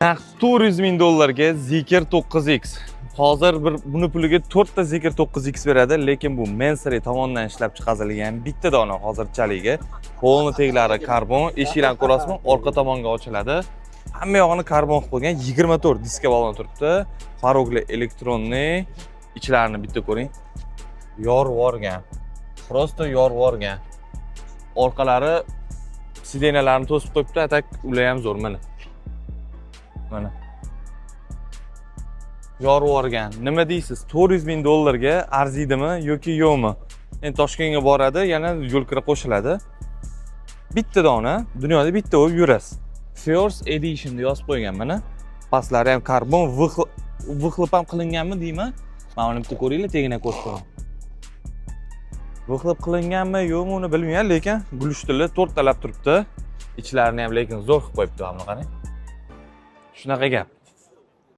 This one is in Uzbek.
Naqd 400 ming dollarga Zeekr 9X. Hozir bir buni puliga 4 ta Zeekr 9X beradi, lekin bu Mansory tomonidan ishlab chiqarilgan bitta dona hozirchaligi. Polni teglari karbon, eshiklarni ko'rasizmi? Orqa tomonga ochiladi. Hamma yog'ini karbon qilib qo'ygan, 24 diska balon turibdi. Порог li электронный. Ichlarini bitta ko'ring. Yorib yuborgan. Просто yorib yuborgan. Orqalari сиденья larni to'sib qo'yibdi, а так ular ham zo'r mana. Mana. Yorib yuborgan. Nima deysiz? 400 ming dollarga arziydimi yoki yo'qmi? Endi Toshkentga boradi, yana yo'l kira qo'shiladi. Bitta dona, dunyoda bitta bo'lib yurasiz. First Edition deb yozib qo'ygan mana. Pastlari ham karbon, выхлоп ham qilinganmi deyman. Mana buni bitta ko'ringlar, tagini ko'rsataman. Qo'yaman. Выхлоп qilinganmi, yo'qmi, uni bilmayman, lekin глушитель li to'rttalab turibdi. Ichlarini ham lekin zo'r qilib qo'yibdi, mana buni qarang. Shunaqa gap.